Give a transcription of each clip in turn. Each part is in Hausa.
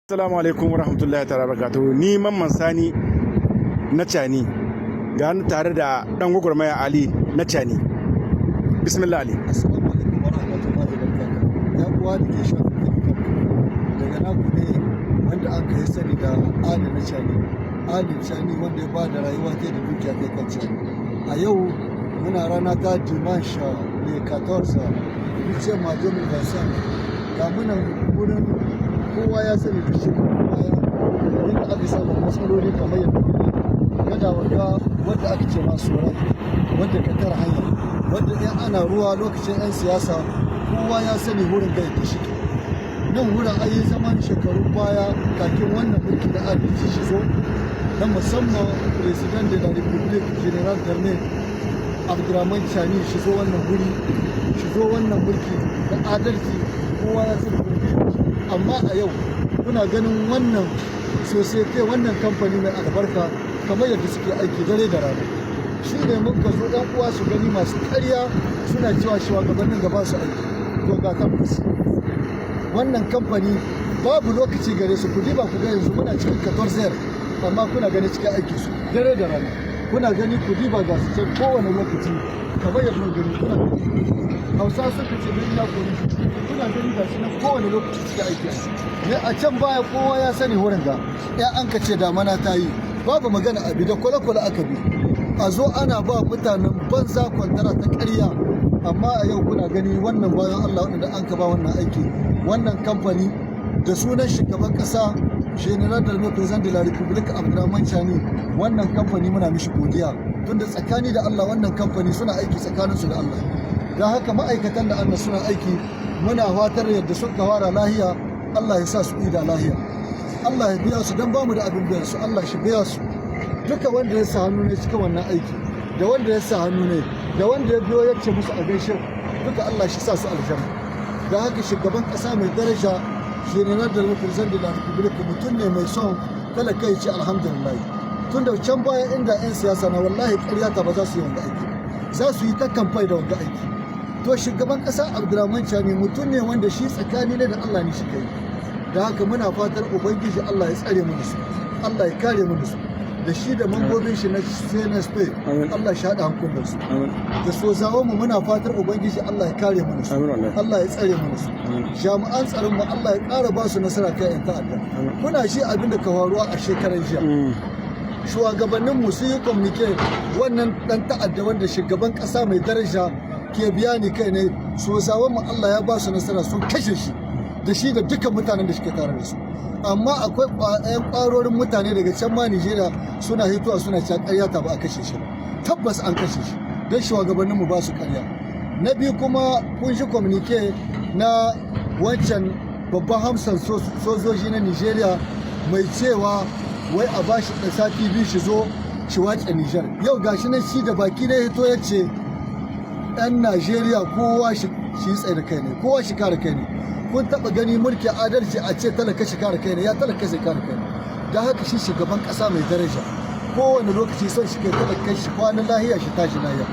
Assalamu alaikum wa rahmatullahi ta'ala barakatuhu. Ni Mamman Sani na Cani. Ga ni tare da dan gwagwarmaya Ali na Cani. Bismillah, Ali. Assalamu alaikum wa rahmatullahi wa barakatuh. 'Yan uwa da ke shafin TikTok, daga naku ne wanda an kai sani da Ali na Cani. Ali Cani wanda ya ba da rayuwa ta da dukiya kai kan Cani. A yau muna rana ta dimanche le 14 huitième mois 2025. Ga munan wurin kowa ya sani da shekaru baya inda aka samu matsaloli kamar yadda kuke gada wanda wadda aka ce masu rai wadda ka tara hanya, wadda in ana ruwa lokacin 'yan siyasa kowa ya sani wurin ga yadda shi nan wurin ayi zaman shekaru baya kakin wannan mulki na adalci shi zo na musamman Président de la République, Général d'Armée Abdurrahman Chani, shi zo wannan wuri, shi zo wannan mulki da adalci, kowa ya sani wurin ga yadda shi. Amma a yau kuna ganin wannan société, wannan kamfani mai albarka, kamar yadda suke aiki dare da rana. Shi ne muka zo ɗan uwa su gani, masu ƙarya suna cewa shugabannin gaba su aiki, to ga tabbas wannan kamfani babu lokaci gare su. Ku diba ku ga yanzu muna cikin 14, amma kuna gani cikin aiki su dare da rana. Kuna gani, ku diba, ga su can kowane lokaci kamar yadda gani. Kuna gani, Hausa suka ce gani ya kori. Kuna gani, ga su nan kowane lokaci cikin aiki ne. A can baya kowa ya sani wurin ga ya an ka ce damana ta yi, babu magana abi da kwale-kwale aka bi a zo ana ba mutanen banza kwantara ta ƙarya. Amma a yau kuna gani wannan bayan Allah waɗanda an ka ba wannan aiki, wannan kamfani, da sunan shugaban ƙasa, Général d'Armée, Président de la République Abdurrahman Chani, wannan kamfani muna mishi godiya, tunda tsakani da Allah wannan kamfani suna aiki tsakaninsu da Allah. Don haka ma'aikatan da Allah suna aiki, muna fatar yadda suka fara lahiya, Allah ya sa su ida lahiya. Allah ya biya su, don bamu da abin biyan su. Allah shi biya su duka, wanda ya sa hannu ne cikin wannan aiki, da wanda ya sa hannu ne, da wanda ya biyo ya ce musu a gaishe duka, Allah shi sa su aljanna. Da haka shugaban kasa mai daraja, Général de Président de la République, mutum ne mai son talaka ya ce alhamdulillah. Tun da can baya inda 'yan siyasa na, wallahi ƙarya ta ba za su yi wanga aiki, za su yi ta kamfai da wanga aiki. To shugaban kasa Abdurrahman Chani mutum ne wanda shi tsakani ne da Allah ne shi kai. Da haka muna fatar Ubangiji Allah ya tsare mu da su, Allah ya kare mu da su, da shi da mambobin shi na CNSP. Allah shi haɗa hankulan su da sozawan mu. Muna fatar Ubangiji Allah ya kare mu da su, Allah ya tsare mu da su. Jami'an tsaron mu, Allah ya ƙara ba su nasara kai 'yan ta'adda. Kuna shi abin da ka faruwa a shekaran jiya, shugabannin mu sun yi communiqué, wannan dan ta'adda wanda shugaban kasa mai daraja ke biya ni kai ne, sozawan mu Allah ya ba su nasara sun kashe shi, da shi da dukkan mutanen da suke tare da su. Amma akwai ƴan ƙwarorin mutane daga can ma Nijeriya suna hitowa suna cewa ƙarya ta, ba a kashe shi ba. Tabbas an kashe shi, don shugabannin mu ba su ƙarya. Na biyu kuma, kun shi communiqué na wancan babban hamsan sojoji na Nijeriya mai cewa wai a bashi da sati 2 shi zo shi wace Nijar. Yau gashi nan shi da baki ne hito ya ce ɗan Najeriya kowa shi tsaye da kai ne, kowa shi kare kai ne. Kun taɓa gani mulki adalci a ce talaka shi kare kai ne? Ya talaka sai kare kai ne? Don haka shi shugaban ƙasa mai daraja kowane lokaci son shi kai talaka shi kwanan lahiya, shi tashi lahiya.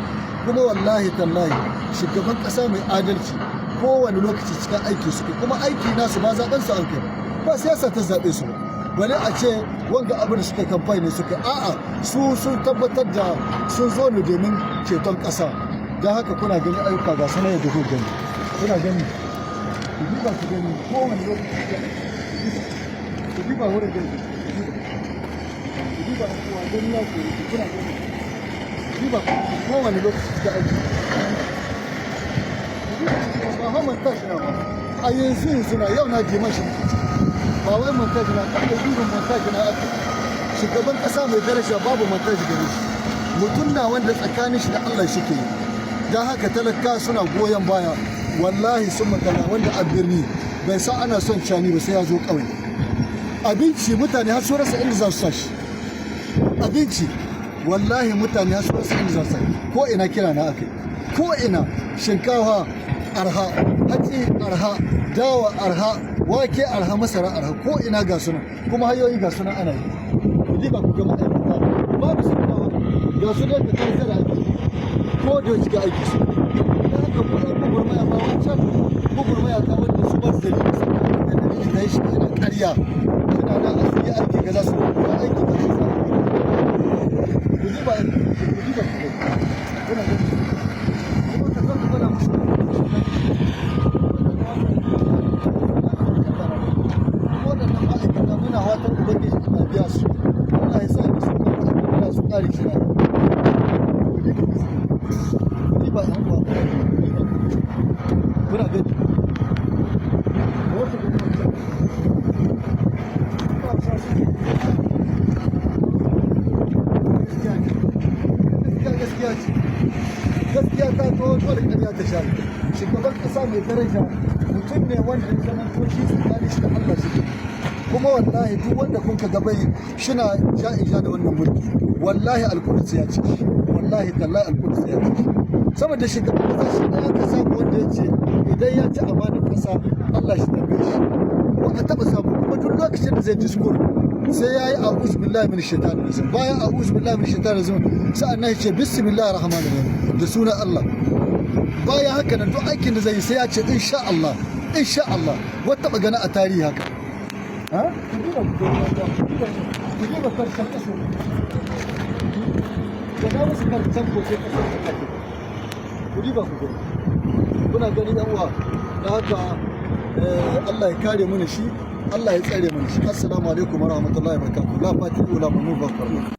Kuma wallahi tallahi shugaban ƙasa mai adalci kowane lokaci cikin aiki suke, kuma aiki nasu ba zaben su an kai ba, siyasa ta zaɓe su ba, bale a ce wanga abu da suka kamfani ne suka. A'a, su sun tabbatar da sun zo ne domin ceton ƙasa. Don haka kuna gani ayyuka ga sanar da kuka gani, kuna gani, ku duba ku gani kowane lokaci. Ku duba wurin gani, ku duba kuwa gani ya kori ku. Kuna gani, ku duba kowane lokaci cikin aiki. Ba ha montage na ba, a yanzu yanzu na yau na dimanche, ba wai montage na kan da dubin montage na aka. Shugaban kasa mai daraja babu montage gare shi, mutum na wanda tsakanin shi da Allah shi ke yi. Don haka talaka suna goyon baya. Wallahi sun magana wanda a birni bai san ana son Cani ba sai ya zo ƙauye. Abinci mutane har su rasa inda za su sa shi. Abinci wallahi mutane har su rasa inda za su sa. Ko ina kira na akai, ko ina shinkafa arha, hatsi arha, dawa arha, wake arha, masara arha, ko ina ga sunan. Kuma hanyoyi ga sunan ana yi. Ku diba ku ga ma'aikata babu su kuma ga su da karfe da aiki, ko da cika aiki su. Da haka ko ɗan gwagwarmaya ba wancan gwagwarmaya ta wanda su ba su dalili. Ta shi yana ƙarya, suna nan a yi aiki ga za su ba aiki ba shi za ku ji ba, ku ji ba, ku kuna gani kuma ka zo ka gwada musu. Waɗannan ma'aikata, muna fatan Ubangiji Allah biya su, Allah ya sa musu kwanci su ƙare shi na ni ba. Yan uwa, kuna gani wata gwamnati. Gaskiya gaskiya ce, gaskiya ta to dole ƙarya ta sha. Shugaban ƙasa mai daraja mutum ne wanda ya zama to shi tsakanin shi da Allah shi. Kuma wallahi duk wanda kun ka gabai shina ja'ija da wannan mulki, wallahi alkursi ya ci, wallahi tallahi alkursi ya ci. Saboda shugaban ƙasa shi ne aka samu wanda ya ce idan ya ci amanar ƙasa Allah shi tambaye shi. Ba a taɓa samu. Kuma duk lokacin da zai discours sai ya yi "A'udhu billahi min shaitanir rajim". Bayan "A'udhu billahi min shaitanir rajim", sa'an nan ya ce "Bismillahir rahmanir rahim", da sunan Allah. Bayan haka nan duk aikin da zai yi sai ya ce "Insha Allah, insha Allah". Wata taba gana a tarihi haka? Ha, ku duba, ku duba, ku duba karshen kaso da na musu, karshen ko sai kasar da kake. Ku duba, ku gani, kuna gani yan uwa. Da haka Allah ya kare mu shi, Allah ya tsare mu shi. Assalamu alaikum warahmatullahi wabarakatuh. La fati ula manu bakar.